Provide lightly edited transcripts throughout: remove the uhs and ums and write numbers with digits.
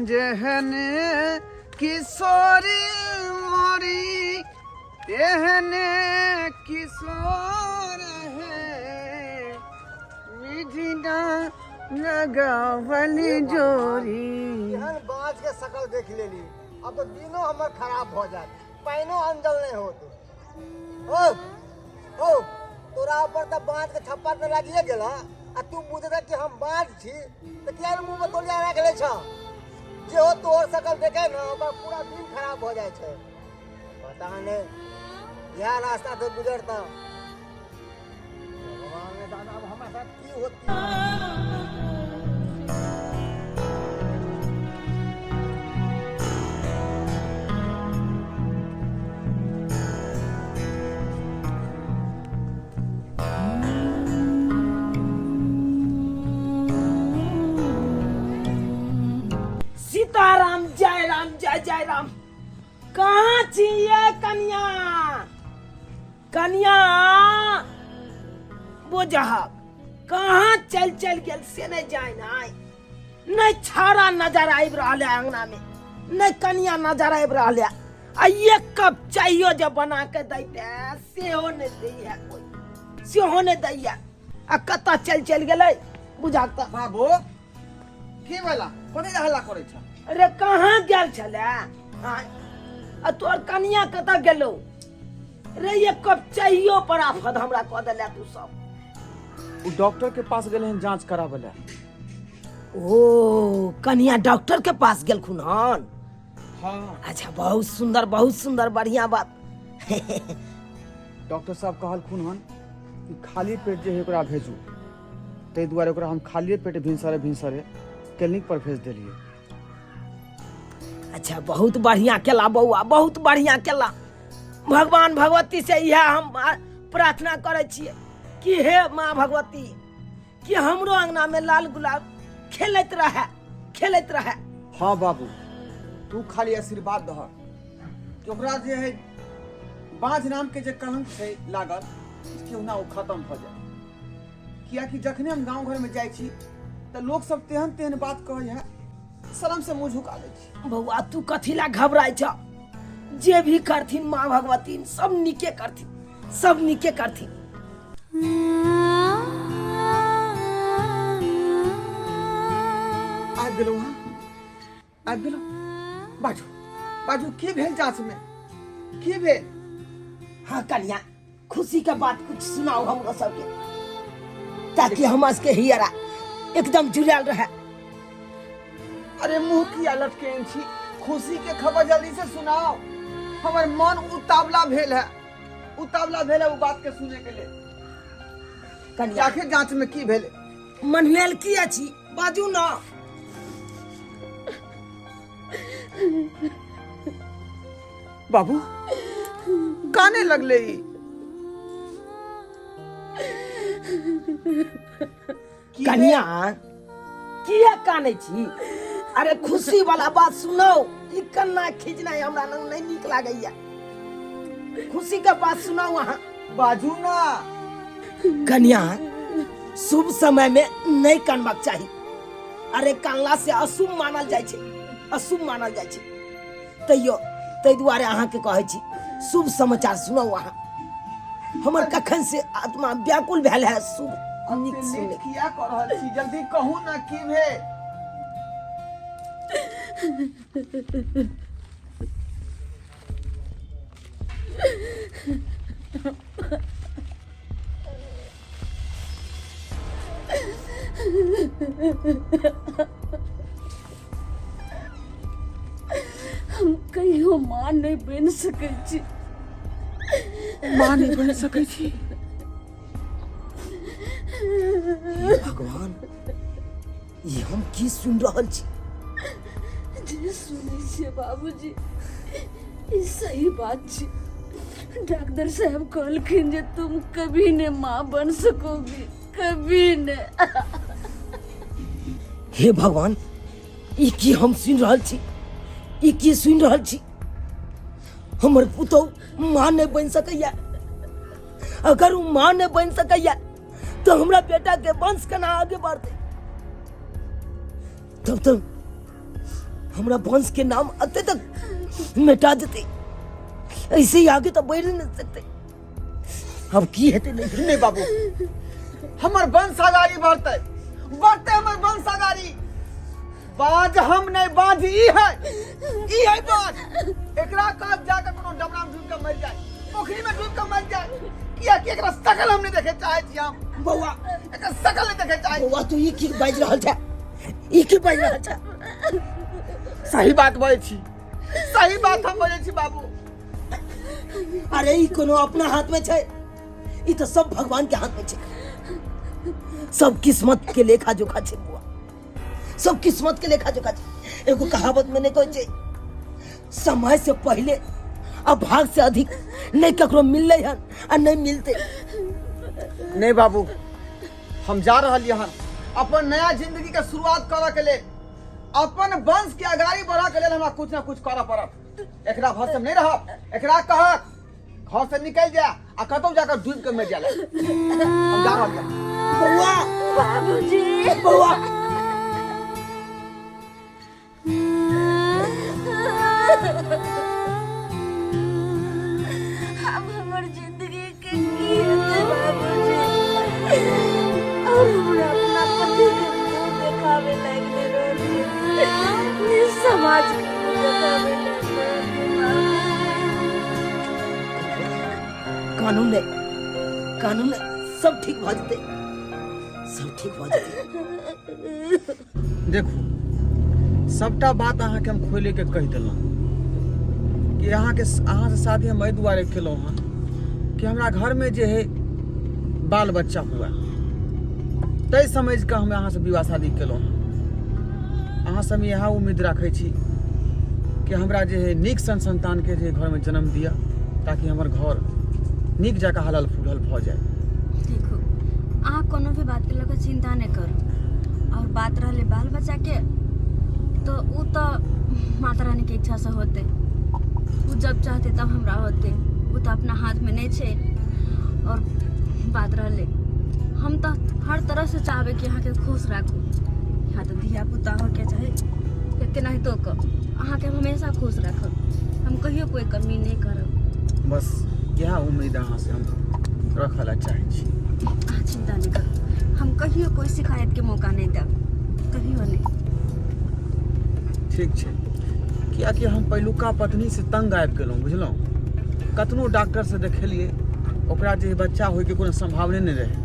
जेहने किशोरी मोरी तेहने किशोर है विधिना लगावल जोरी। एहन बाँझ के शकल देख लेली, अब तो दिनो हमर खराब भऽ जायत, पानिओ अंजल नहि होत। ओ ओ तोरा ऊपर तऽ बाँझ के छप्पा तऽ लागिए गेल हँ, आ तू बुझत कि हम बाँझ छी तऽ किया ने मुँह में तौलिया राखि लै छह? जे हो तोहर शकल देखे ने ओकर पूरा दिन खराब भऽ जाइ छै। पता नहि इएह रास्ता से गुजरता भगवान ने दादा, अब हमरा साथ की होती। सीताराम जय राम जय जय राम। कहाँ छी ये कनिया? कनिया बुझहक कहाँ चल चल गेल से नहीं जाए ना। नहीं छाड़ा नजर आबि रहल है अंगना में, नहीं कनिया नजर आबि रहल है। आ एक कप चाहियो जे बना के दैते सेहो नहीं दै है कोई, सेहो नहीं दै है। आ कतऽ चल चल गेलै बुझहक तऽ। बाबू की भेला, कथी लए हल्ला करै छ? अरे कहाँ गेल छलै? आ तोहर कनिया कतऽ गेलौ रे? एक कप चाहियो पर आफत हमरा कऽ देले तू सब। ओ डॉक्टर के पास गेलै हन जांच कराबै लए। ओ कनिया डॉक्टर के पास गेलखुन हन? हाँ। अच्छा बहुत सुंदर, बहुत सुंदर, बढ़िया बात। डॉक्टर साहब कहलखुन हन कि खाली पेट जे है ओकरा भेजू, ताहि दुआरे ओकरा हम खालिए पेट भिनसरे भिनसरे क्लिनिक पर भेज देलियै। अच्छा बहुत बढ़िया केला बौआ, बहुत बढ़िया केला। भगवान भगवती से इएह हम प्रार्थना करै छियै कि हे माँ भगवती कि हमरो अंगना में लाल गुलाब खेलैत रहे, खेलैत रहे। हाँ बाबू, तू खाली आशीर्वाद दह कि ओकरा जे है बाँझ नाम के जे कलंक छै लागल केहुना ओ खत्म भऽ जाए। कियाकि जखने हम गाँव घर में जाइ छी तऽ लोक सब तेहन तेहन बात कहै है, शर्म से मुँह झुका लै छी। बौआ तू कथी ला घबराइ छ? जे भी करथिन माँ भगवती सब नीके करथिन, सब नीके करथिन। आबि गेलहुँ अहाँ, आबि गेलहुँ। बाजू बाजू, की भेल जाँच में, की भेल? हाँ कन्या, खुशी के बात कुछ सुनाओ हमरो सबके, ताकि हम सबके हियरा एकदम जुड़ल रहे। अरे मुंह किया लटकेन छी? खुशी के खबर जल्दी से सुनाओ, हमर मन उतावला भेल है, उतावला भेल है वो बात के सुने के लिए। कन्या आखिर जांच में की भेल? मनमेल की अछि बाजू ना। बाबू काने लगले ई। की कन्या किया कानै छी? अरे खुशी वाला बात सुनो, ई कन्ना खींचनाइ हमरा लग नहीं नीक लागैया। खुशी के बात सुनाउ अहाँ। बाजू ना। कन्या शुभ समय में नहीं कनबाक चाही। अरे कानला से अशुभ मानल जाइ छै, अशुभ मानल जाइ छै। तैयो ताहि दुआरे अहाँके कहै छी शुभ समाचार सुनाउ अहाँ। हमर कखन से आत्मा व्याकुल भेल है शुभ नीक एते सुनै। लेट किया कऽ रहल छी? जल्दी कहू ना की भेल। हम कहियो माँ नहि बनि सकै छी। माँ नहि बनि सकै छी? हे भगवान, ई हम की सुनि रहल छी? जे सुनै छियै बाबूजी, ई सही बात छै। डॉक्टर साहब कहलखिन जे तुम कभी ने माँ बन सकोगी, कभी ने। हे भगवान, ई की हम सुनि रहल छी? ई की सुनि रहल छी? हमर पुतहु माँ नहि बनि सकैया। अगर ओ माँ नहि बनि सकैया तो हमरा बेटा के वंश केना आगे बढ़तै? तब तो हमरा वंश के नाम अते तक मिटा देते, ऐसे ही आगे तो बढ़ नहीं सकते। अब की हेतै नहीं? नहीं बाबू, हमर वंश अगाड़ी बढ़तै, बढ़तै हमर वंश अगाड़ी। बाज हम नहीं, बाज ई है, ई है बाज। एकरा काज जाके कोनो डबरा में डूब के मर जाए, पोखरी में डूब के मर जाए, किया कि एकरा शकल हम नहीं देखे चाहे छी हम। बौआ, एकरा शकल नहीं देखे चाहे। बौआ, तू ई की बाजि रहल छै? ई की बाजि रहल छै? सही बात बजै छी, सही बात हम बजै छी बाबू। अरे ई कोनो अपना हाथ में छै? ई तो सब भगवान के हाथ में छै। सब किस्मत के लेखा जोखा छै बुआ, सब किस्मत के लेखा जोखा छै। एगो कहावत में नहीं कहै छै, समय से पहले आ भाग से अधिक नहीं ककरो मिललै हन आ नहीं मिलते। नहीं बाबू, हम जा रहलियै हन अपन नया जिंदगी के शुरुआत करऽ के लेल, अपन वंश के अगाड़ी बढ़ऽ के लेल हमरा कुछ ना कुछ करऽ पड़त। एकरा भर से नहीं रहब, एकरा कहक घर से निकल जा आ कतौ जाकर डूब के मर जाला। हम जा रहलियै। बौआ, बाबूजी, बौआ, अब हमर जिंदगी के की हेतै बाबूजी? और हमरा अपना पति के मुंह देखावे लायक नहि रहल छै, ने समाज के मुंह देखावे लायक रहल छै बाबूजी। कानून ने, कानून ने, सब ठीक भऽ जेतै, सब ठीक भऽ जेतै। देखू, सबटा बात अहाँके हम खोले के कहि देलहुँ कि अहाँके अहाँसँ शादी हम एहि दुआरे केलहुँ हँ कि हमरा घरमे जे है बाल बच्चा हुआ, ताहि समझि कऽ हम अहाँसँ विवाह शादी केलहुँ हँ। अहाँसँ हम इएह उम्मीद राखै छी कि हमरा जे है नीक सन संतानके जे घरमे जन्म दिअ, ताकि हमर घर नीक जकाँ हलल फूलल भऽ जाय। देखू, अहाँ कोनो भी बातके लऽ कऽ चिन्ता नहि करू। और बात रहलै बाल बच्चाके, तो उ तऽ माता रानीके इच्छासँ होतै। उ जब चाहतै तब हमरा होतै, उ तऽ अपना हाथमे नहि छै। और बात रहलै, हम तऽ हर तरहसँ चाहबै कि अहाँके खुश राखू। यहाँ तऽ धिया पुता होइके चाही या केनाहितो कऽ अहाँके हम हमेशा खुश राखब, हम कहियो कोइ कमी नहि करब। बस इएह उम्मीद अहाँसँ हम रखऽ लए चाहै छी। अहाँ चिन्ता नहि करू, हम कहियो कोइ शिकायतके मौका नहि देब, कहियो नहि। ठीक छै, कियाकि हम पहिलुका पत्नीसँ तंग आबि गेलहुँ, बुझलहुँ? कतनो डॉक्टरसँ देखेलियै, ओकरा जे बच्चा होइके कोनो सम्भावने नहि रहै।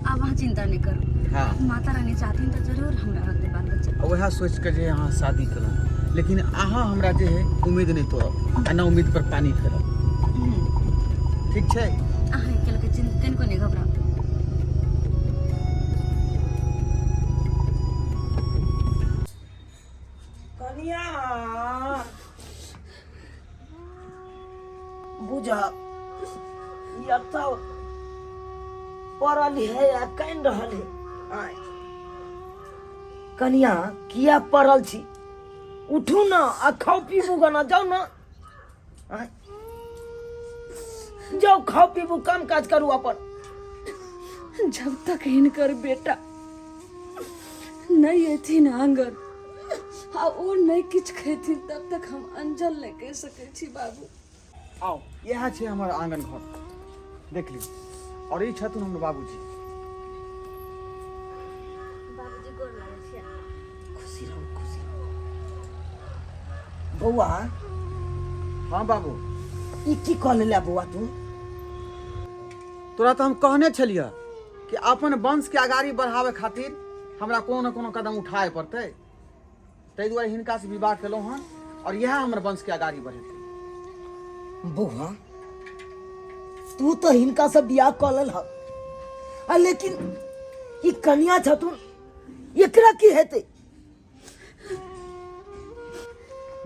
आब अहाँ चिन्ता नहि करू। हाँ। माता रानी चाहथिन तऽ जरूर हमरा होतै बाल बच्चा। आ वएह सोचि कऽ जे अहाँ शादी केलहुँ, लेकिन अहाँ हमरा जे है उम्मीद नहि तोड़ब आ न उम्मीद पर पानि फेरब। ठीक छै? अहाँ एके लऽ कऽ चिन्ता तनिको नहि घबराउ। कनिया, बुझा एतऽ पड़ल है आ कानि रहल है। आय कनिया, किया पड़ल छी? उठू न आ खाउ पीबू गना, जाउ न। आय, जाउ खाउ पीबू, काम काज करू अपन। जब तक हिनकर बेटा नहि एथिन आंगन आ ओ नहि किछु खेथिन, तब तक हम अंजल नहि कहि सकै छी बाबू। आउ, इएह छै हमर आंगन घर, देख लियौ। और ई छथुन हमर बाबूजी। बाबूजी, गोर लागै छियै। खुशी रहू, खुशी रहू बौआ। हाँ बाबू। ई की कऽ लेले बौआ तू? तोरा तऽ हम कहने छलियह कि अपन वंश के अगाड़ी बढ़ावे खातिर हमरा कोनो न कोनो कदम उठाए पड़तै, ताहि दुआरे हिनका से विवाह केलहुँ हन और इएह हमर वंश के अगाड़ी बढ़ेतै। बौआ, तू तऽ हिनका से बियाह कऽ लेल आ लेकिन ई कनिया छथुन, एकरा की हेतै?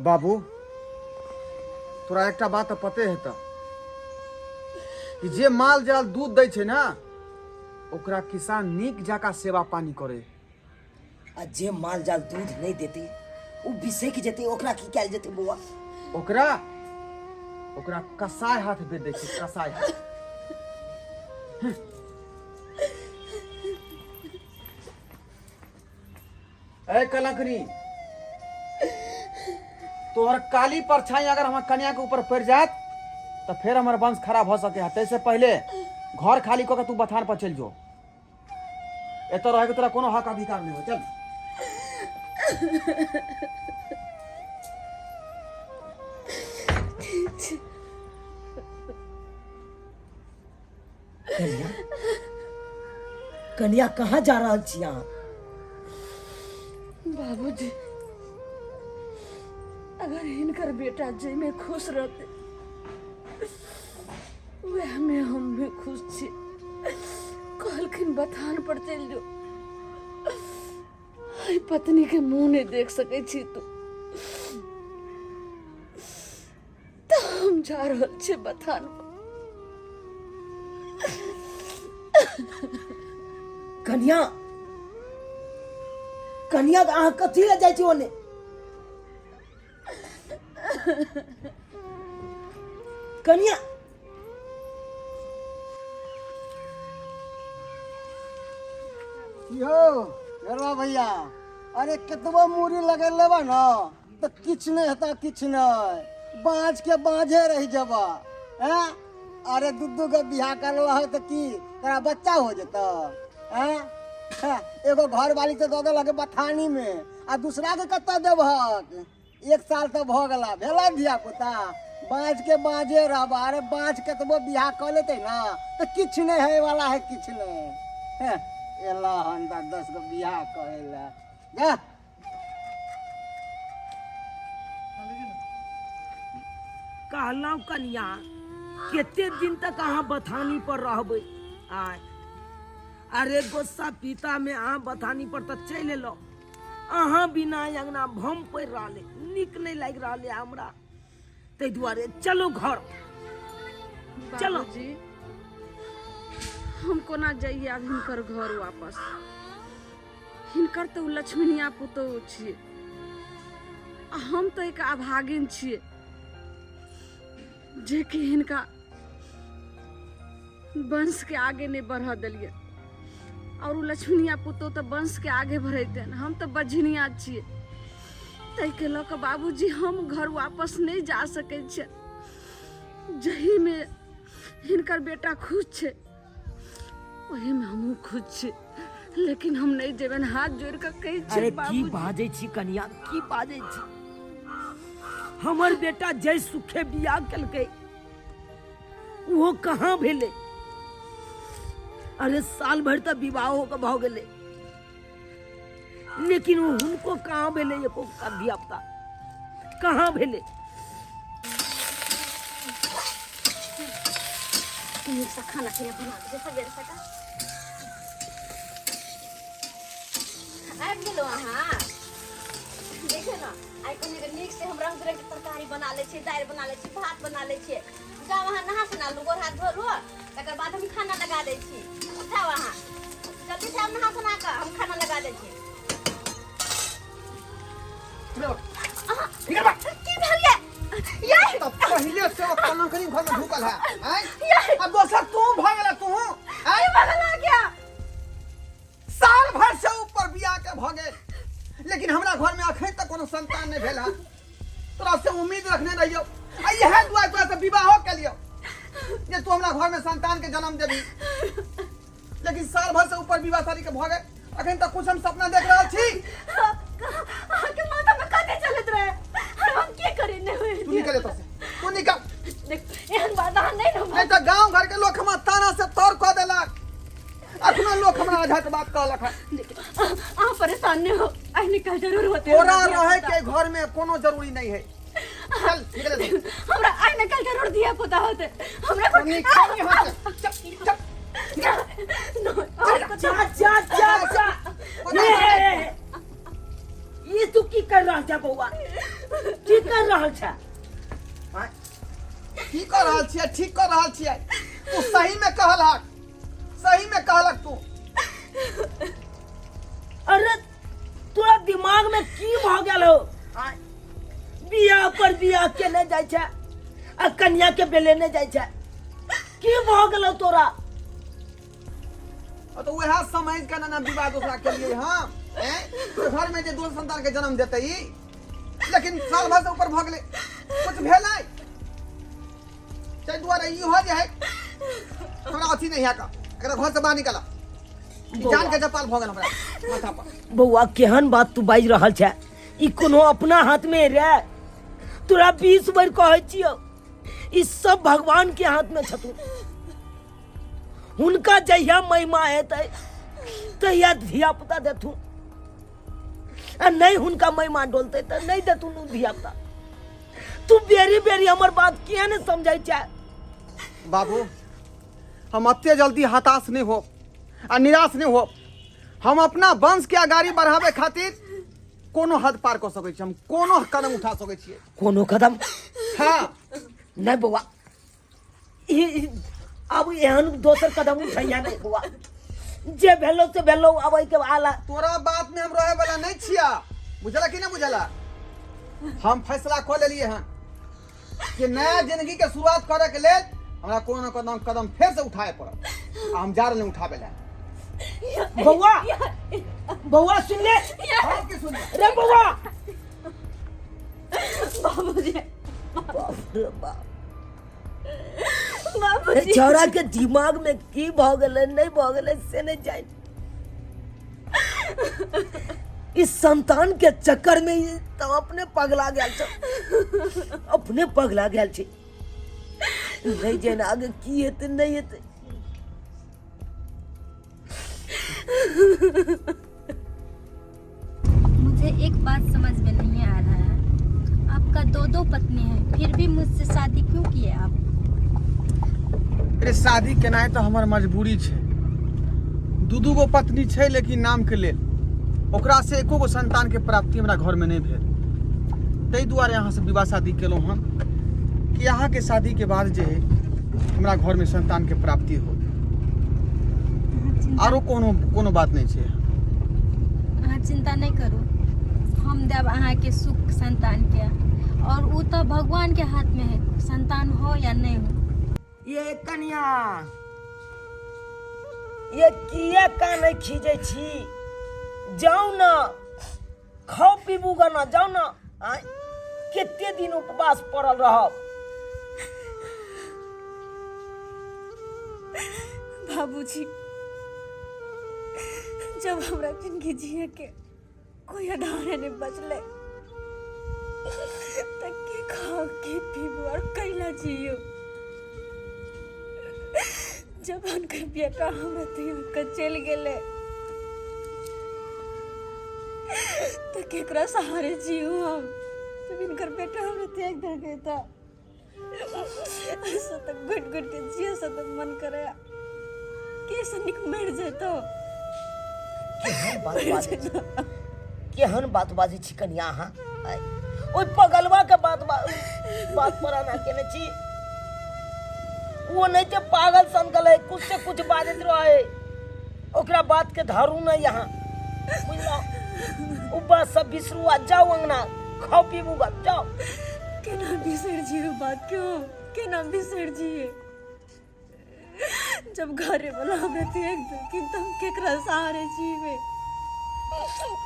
बाबू, तोरा एकटा बात तऽ पते हेतऽ कि जे माल जाल दूध दै छै ने, ओकरा किसान नीक जकाँ सेवा पानी करे। आ जे माल जाल दूध नहीं देते, ओ बिसक जेतै, ओकरा की कयल जेतै बौआ? ओकरा ओकरा कसाय हाथ बेच दै छै, कसाय हाथ। ए कलंकनी, तोहर काली परछाई अगर हमर कन्या के ऊपर पड़ जात तो फिर हमर वंश खराब हो सके है। तैसे पहले घर खाली कऽ के तू बथान पर चलि जो। एतऽ रहके तोरा कोनो हक अधिकार नहीं हो। चल। कन्या, कन्या कहाँ जा रहल छी अहाँ? बाबूजी, अगर हिनकर बेटा जाहिमे खुश रहते वएह में हम भी खुश छी। कहलखिन बथान पर चलि जो, एहि पत्नी के मुंह नहीं देख सकै छी तू, तऽ हम जा रहल छी बथान पर। कन्या, कन्या, अहाँ कथी लए जाइ छी ओने? कन्या, यौ गरबा भैया, अरे केतबो मूड़ी लगेल लेबा न तऽ किछु नहि हेतऽ, किछु नहि, बाँझ के बाँझे रहि जेबा। हैं? अरे दू दू गो बियाह करलह तऽ की तोरा बच्चा हो जेतऽ? हैं? हैं, एगो घरवाली तऽ दऽ देलक बथानी मे, आ दूसरा के कतऽ देबहक? एक साल तऽ भऽ गेला, भेलै धिया पुता? बाँझ के बाँझे रहबा। अरे बाँझ कतबो बियाह कऽ लेतै ने तऽ किछु नहि होइवला है, किछु नहि। हेँ, एला हन तऽ 10 गो बियाह करै लए जा। कहलहुँ कनिया, कते दिन तक अहाँ बथानी पर रहबै? आय, अरे गोस्सा पिता में अहाँ बथानी पर तऽ चलि एलहुँ, अहाँ बिना अंगना भम पड़ि रहल है, नीक नहि लागि रहल है हमरा, ताहि दुआरे चलू घर चलो। बाबूजी, हम कोना जाइए आब हिनकर घर वापस? हिनकर तऽ ओ लक्ष्मीनिया पुतोहु छियै आ हम तऽ एक अभागिन छियै जेकि हिनका वंशके आगे नहि बढ़ऽ देलियै। और ओ लक्ष्मीनिया पुतोहु तऽ वंशके आगे बढ़ैतनि, हम तऽ बझनिया छियै। ताहिके लऽ कऽ बाबूजी हम घर वापस नहि जा सकै छियै। जाहिमे हिनकर बेटा खुश छै ओहिमे हमहूँ खुश छी, लेकिन हम नहि जेबनि, हाथ जोड़ि कऽ कहै छी। अरे की बाबूजी, बाजै छी कनिया, की बाजै छी? हमर बेटा जय सुखे बियाह केलकै, ओहो कहाँ भेलै? अरे साल भरि तऽ विवाहो के भऽ गेलै, लेकिन ओ हुनको कहाँ भेलै? एको धिया पुता कहाँ भेलै? नीकसँ खाना पीना बना देबै सबेर सकाल। आबि गेलहुँ अहाँ? देखियौ ने, आइ कनि नीक से हम रंग बिरंग के तरकारी बना लै छियै, दालि बना लै छी, भात बना लै छियै। जाउ अहाँ नहा सुना लू, गोर हाथ धो लू, तकर बाद हम खाना लगा दै छी। जाउ अहाँ जल्दी से, आब नहा सुना कऽ हम खाना लगा दै छी। की भेल ये? ये तो पहले से वो कलंकनी घर में ढुकल है, आय? अब दोसर तू भ गेला तू, आय? की भऽ गया? साल भर से ऊपर बियाह के भ गेल, लेकिन हमरा घर में अखन तक कोनो संतान नहीं भेल है। तोरा से उम्मीद रखने रहियो आ इहे दुआरे तोरा से विवाहो केलियो जे तू हमरा घर में संतान के जन्म देबी, लेकिन साल भर से ऊपर विवाह शादी के भ गेल, अखन तक कुछ हम सपना देख रहल छी। अहाँके माथा में कथी चलैत रहे? अरे हम की करी नहि होय। तू निकल एतऽ से, तू निकल। देख, एहन बात अहाँ नहि ने। नहीं तो गांव घर के लोग हमरा ताना से तोड़ कऽ देलक, अखनो लोग हमरा आधा के बात कहलक है। देखियौ, अहाँ परेशान नहि हो, आइ निकल जरूर होते। तोरा रहे के घर में कोनो जरूरी नहीं है, चल निकल एतऽ से। हमरा आइ निकल जरूर धिया पुता होते हमरा। तू निकल यहाँ से, चल चल। जा जा जा जा, ए, ई तू की कर रहल छ बौआ? की कर रहल छ? आँय? की कर रहल छियै? ठीक कर रहल छियै। तू सही में कहलक, सही में कहलक तू। अरे तोरा दिमाग में की भऽ गेल हो? आँय? बियाह पर बियाह केने जाइ छै आ कन्या के बेलेने जाइ छै, की भऽ गेलौ तोरा? तो वएह समझ के ना विवाह दूसरा के लिए हम हैं? तो घर में जे दोसर संतान के जन्म देते ई, लेकिन साल भर से ऊपर भऽ गेलै, कुछ भेलै। ताहि दुआरे इहो जे है हमरा अथी नहीं है का, एकरा घर से बाहर निकाला। ई जान के जपाल भऽ गेल हमरा माथा पर। बौआ, केहन बात तू बाजि रहल छै? ई कोनो अपना हाथ में रे? तोरा 20 बेर कहै छियौ, ई सब भगवान के हाथ में छथुन। हुनका जहिया महिमा हेतै तहिया धिया पुता देथुन, आ नहीं हुनका महिमा डोलतै तऽ नहीं देथुन उ धिया पुता। तू बेरी बेरी हमर बात किया नहीं समझै छै? बाबू, हम अते जल्दी हताश नहीं हो आ निराश नहीं हो। हम अपना वंश के अगाड़ी बढ़ावे खातिर कोनो हद पार कऽ सकै छी, हम कोनो कदम उठा सकै छियै। कोनो कदम? हाँ। नहीं बौआ, अब एहन दोसर कदम उठैया नहीं बौआ। जे भेलो से भेलो, अब एहिके आला तोरा बात में हम रहे वाला नहीं छिया, बुझला कि नहीं बुझला? हम फैसला कऽ लेलिए हन कि नया जिंदगी के शुरुआत करे के लेल हमरा कोनो न कोनो कदम फेर से उठाए पड़त, आ हम जा रहले उठाबे ला। बौआ, बौआ, सुन ले। हम की सुन रे बौआ। बाबूजी। बाप रे बाप। बाबूजी। छौड़ा के दिमाग में की भऽ गेलै, नहीं भऽ गेलै से नहीं जानि। इस संतान के चक्कर में ई तो अपने पगला गेल छै, अपने पगला गेल छै। नहीं जानि आगे की हेतै, नहीं हेतै। मुझे एक बात समझ में नहीं आ रहा है, आपका दो दो पत्नी है, फिर भी मुझसे शादी क्यों किए आप? अरे, शादी केनाइ तऽ हमर मजबूरी छै। दू दू गो पत्नी छै, लेकिन नामके लेल। ओकरा से एको गो संतानके प्राप्ति हमरा घरमे नहि भेल। ताहि दुआरे अहाँसँ विवाह शादी केलहुँ हन कि अहाँके शादीके बाद जे है हमरा घरमे संतानके प्राप्ति हो। अहाँ चिंता आरो कोनो कोनो बात नहि छै। अहाँ चिंता नहीं करू, हम देब अहाँके सुख संतानके, और वो तो भगवान के हाथ में है, संतान हो या नहीं हो। ये कनिया, ये किया काने खींचे छी? जाओ ना, खाओ पीबू गा ना, जाओ ना। आय, कते दिन उपवास पड़ल रहब? बाबूजी, जब हमरा जिंदगी जिए के कोई आधार नहीं बचले त के खाओ, के पीबू और कैला जियो? जब हुनकर बेटा हमरा त्याग के चलि गेलै त केकरा सहारे जियू हम? जब हिनकर बेटा हमरा त्याग देलकै त ऐसा त घुटि घुटि के जिए से त मन करे के से निक मरि जेतो। केहन बात बाजै छी, केहन बात बाजै छी कनिया अहाँ? आय, ओहि पगलवा के बात बात पर आना केने छी? वो नहीं ते पागल सन गले, कुछ से कुछ बाजैत रहे। ओकरा बात के धरू नहीं यहाँ, बुझलौ? उ बात सब बिसरू आ जाओ अंगना, खाओ पीबू गा, जाओ। केना बिसरि जियो बात क्यों, केना बिसरि जिए? जब घरे वाला हमरा त्याग देलखिन त हम केकरा सहारे जीवे,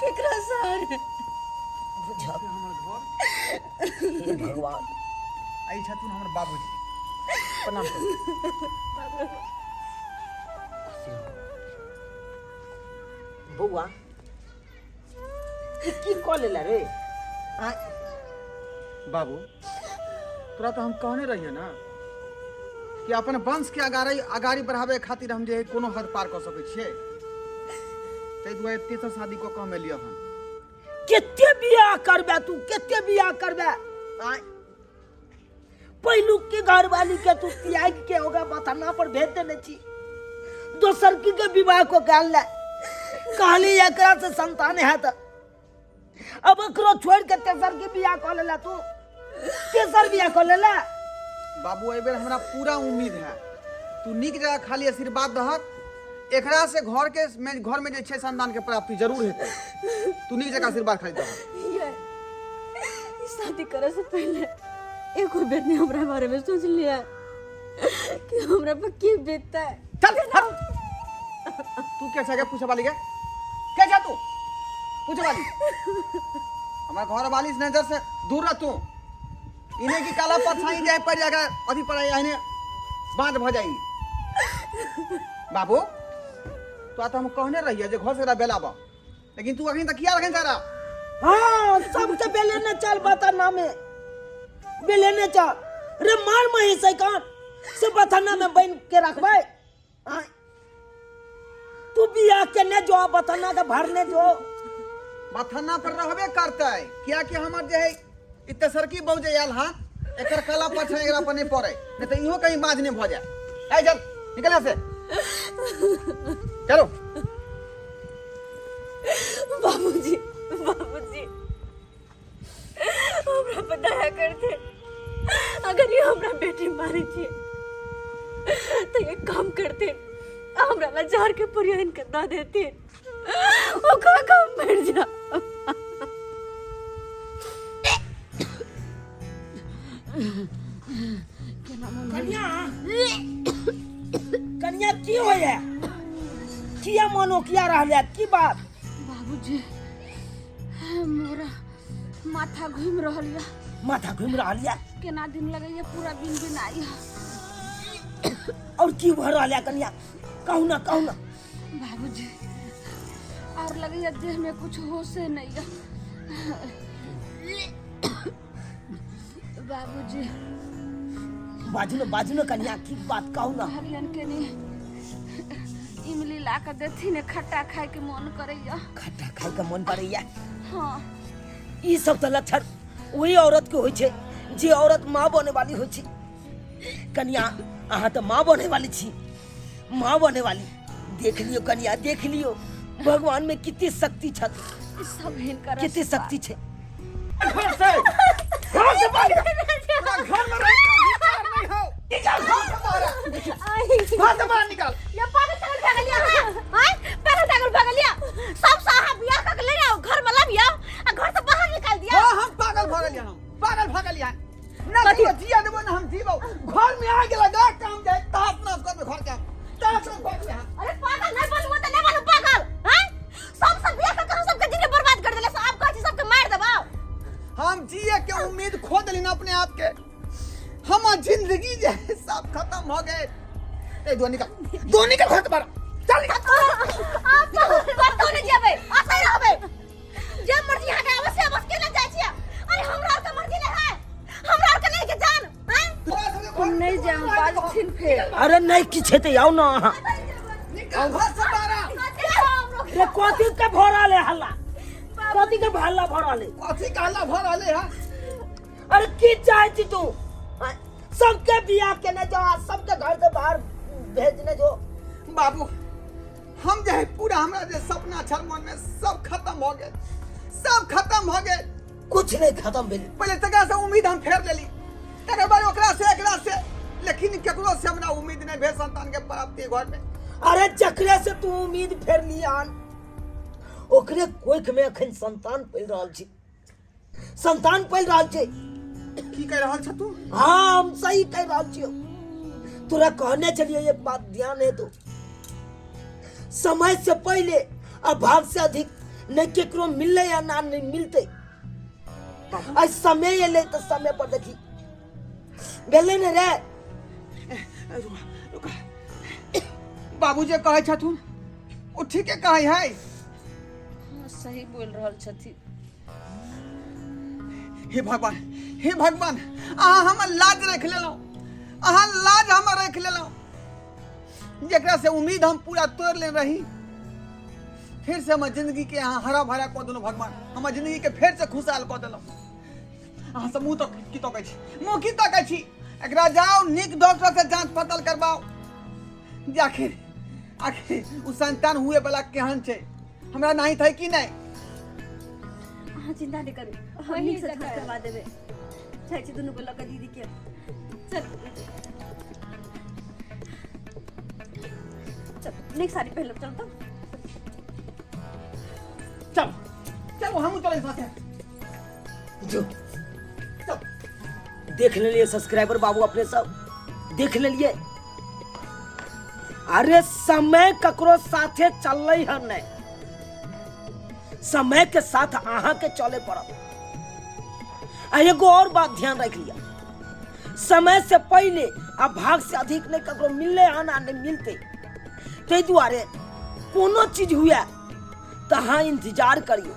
केकरा सहारे? बुझल। हमर घर। हे भगवान। आई छथुन हमर बाबूजी, प्रणाम करू। बौआ, ई की कऽ लेला रे? आँय? बाबू, तोरा तऽ हम कहने रहियै ना कि अपन वंश के अगाड़ी अगाड़ी बढ़ावे खातिर हम जे है कोनो हद पार कऽ सकै छियै। ताहि दुआरे तेसर शादी कऽ कऽ हम एलियै हन। कते बियाह करबे तू, कते बियाह करबे? आँय, पहिलुक के घरवाली के तू त्याग के ओकरा बथाना पर भेज देने छी, दोसर की के विवाह को कर ले, कहली एकरा से संतान है, त अब एकरो छोड़ के तेसर के बियाह कऽ लेला तू, तेसर बियाह कऽ लेला। बाबू, एहि बेर हमरा पूरा उम्मीद है, तू नीक जगह खाली आशीर्वाद दहक, एकरा से घर के में घर में जे छै संतान के प्राप्ति जरूर हेतै। तू नीक जगह आशीर्वाद खाली दहक। ये ई शादी करे से पहले एको बेर नहीं हमरा बारे में सोच लिया कि हमरा पर की बीतता है? चल हट। तू क्या छा पूछे वाली के? क्या छा तू पूछे वाली? हमर घर वाली से नजर से दूर रह तू। इन्हें की काला परछाई जाए पड़ जाएगा अथी पर एहने बाँझ भऽ जाई। बाबू तो तो हम कहने रहिए जे घर से बेलाबा, लेकिन तू अखन तक किया रखन सारा? हाँ, सबके बेलेने चल बताना में बेलेने चल रे मार मही से कान से बताना में बन के रखबै। हाँ। तू बियाह के ने जो बताना के भरने जो बथना पर रहबे करतै, किया कि हमर जे है ई तेसरकी बहु जे आयल हन एकर काला पर छै, एकरा पर नहीं पड़े, नहीं तो इहो कहीं बाज नहीं भऽ जाए। ए चल निकल यहाँ से, चलो। बाबूजी, बाबूजी हमरा पर दया करते, अगर ये हमरा बेटी मारे छिए तो एक काम करते, हमरा ला जहर के पुरिया इनके दे देते, ओ खा खा मर जा। कन्या, कन्या की होया, किया मन ओकिया रहल है, की बात? बाबूजी मोरा माथा घूम रहल या। माथा घूम रहल या? केना दिन लगैया पूरा बिन बिन आई। और की भर रहल है कन्या, कहू ना, कहू ना। बाबूजी और लगैया देह में कुछ होशे नहीं है। बाबूजी बाजू ना, बाजू ना कन्या, की बात कहू ना। हरियन के नहीं इमली ला के देथिन, खट्टा खाए के मन करैया। खट्टा खाए के मन करैया? हाँ। ई सब तो लक्षण वही औरत के होई छे जे औरत माँ बने वाली होई छे। कन्या अहाँ तो माँ बने वाली छी, माँ बने वाली। देख लियो कन्या, देख लियो भगवान में कितनी शक्ति छथि, सब हिनकर कितनी शक्ति छे। घर से, घर से बाहर निकल। तोरा घर में रह के अधिकार नहीं हो। निकल घर से बाहर, घर से बाहर निकल। ये पागल सागल भा गेलिया, हां पागल सागल भा गेलिया। सब साहब बियाह कर ले आओ, घर में लाबिया आ घर से बाहर निकाल दिया। हां हम पागल भ गेलिया, हम पागल भ गेलिया। ना तू जिया देबो ना हम जीबो। घर में आ गेला गा काम जाए तास नास कर दे घर के, तास नास कर दे। अरे पागल नहीं बनू त नहीं बनू पागल। हां सब सब बियाह कर हम सबके जिंदगी बर्बाद कर देले, सब कहै छी सबके मार देबो। हम जिए के उम्मीद खो देली ना अपने आप के, हमर जिंदगी जे है सब खत्म हो गए। ए दो निकल, दो निकल घर से बाहर चल निकल। आप कतौ नहीं जेबै, अतै रहबै, जे मर्जी अहाँके आबै से बस केना जाइ छियै। अरे हमरा आर के मर्जी नहीं है, हमरा आर के नहीं के जान। हैं हम नहीं जाम बाजथिन फेर। अरे नहीं किछ हेतै, आउ ना अहाँ। निकल घर से बाहर। रे कथी के भरल है हल्ला, कथी के हल्ला भरल है? कथी के हल्ला भरल है? अरे की चाहे छी तू? सबके बियाह केने जो आ सबके घर से बाहर भेजने जो। बाबू हम जे है पूरा हमरा जे सपना छल मन में सब खत्म हो गए, सब खत्म हो गए। कुछ नहीं खत्म भेल। पहले तकरा से उम्मीद हम फेर लेली, तकर बाद ओकरा से एकरा से, लेकिन केकरो से हमरा उम्मीद नहीं भेल संतान के प्राप्ति घर में। अरे जकरे से तू उम्मीद फेर ली आन, ओकरे कोख में अखन संतान पल रहल छी, संतान पल रहल छी। की कह रहल छ तू? हाँ हम सही कह रहल छी। तोरा कहने चलिए एक बात ध्यान है तो, समय से पहले अभाव से अधिक नहीं केकरो मिलले या ना नहीं मिलते। आज समय एले तो समय पर देखी गेले ने रे। रुका रुका, बाबू जे कहै छथुन ओ ठीके कहै है। हाँ, सही बोल रहल छथि। हे भगवान, हे भगवान, अहाँ हमर लाज रख लेलहुँ, अहाँ लाज हमर रख लेलहुँ। जकरा से उम्मीद हम पूरा तोड़ ले रही, फिर से हमर जिंदगी के अहाँ हरा भरा कऽ देलहुँ भगवान, हमर जिंदगी के फेर से खुशहाल कऽ देलहुँ। अहाँ सब मुँह तो की तकै छी, मुँह की तकै छी? एकरा जाओ नीक डॉक्टर से जांच पड़ताल करबाओ जे आखिर आखिर ओ संतान हुए वाला केहन छै, हमरा नहीं थे कि नहीं। अहाँ चिंता नहीं करू, हम नीक से जांच करवा देबै। जाइ छी दुनू को लऽ कऽ दीदी के। चल चल नीक साड़ी पहिरब, चल तो चल चल हमहूँ चलै साथे। जो देख लेलिए सब्सक्राइबर बाबू अपने सब देख लेलिए। अरे समय ककरो साथे चललै हन नहीं, समय के साथ अहाँ के चले पड़त। आ एगो और बात ध्यान रख लिया, समय से पहले आ भाग से अधिक नहीं ककरो मिलने आना नहीं मिलते। ताहि दुआरे कोनो चीज हुए तऽ अहाँ इंतजार करियौ।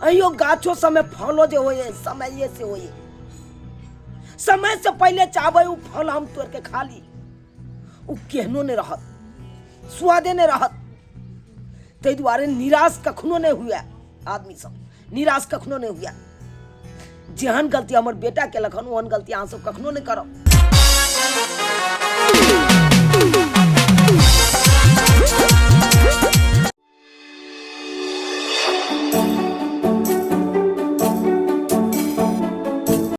अयो गाछो समय फलो जे होइए समये से होइए, समय से पहले चाहबै ओ फल हम तोड़ के खा ली, ओ केहनो नहि रहत, स्वादे नहि रहत। ताहि दुआरे निराश कखनो नहि हुए आदमी सब, निराश कखनो नहि हुए। जेहन गलती हमर बेटा केलक हन ओहन गलती अहाँ सब कखनो नहि करब।